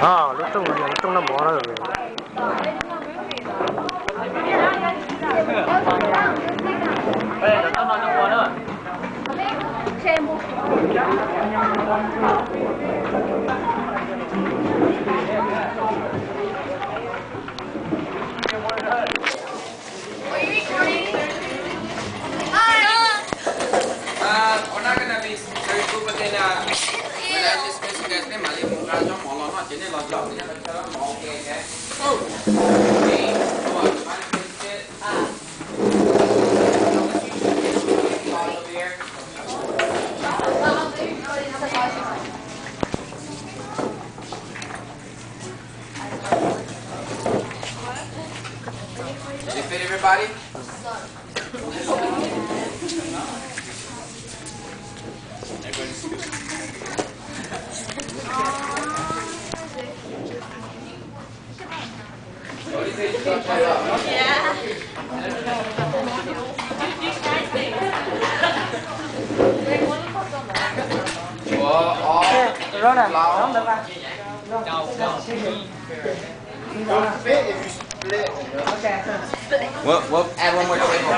Lub rooj no yog lub rooj noj mov na. Ua nab kab na vis, sorry, kuv ua tej na, ua nab vis, kuv ua tej na, nej mam li mus nqa zaub mov los noj ces nej los zaum, nej los chaw mov, ok, ok. Did it fit everybody? Rau na, rau ntawd mas. Don't fit if you split. We'll, we'll add one more table.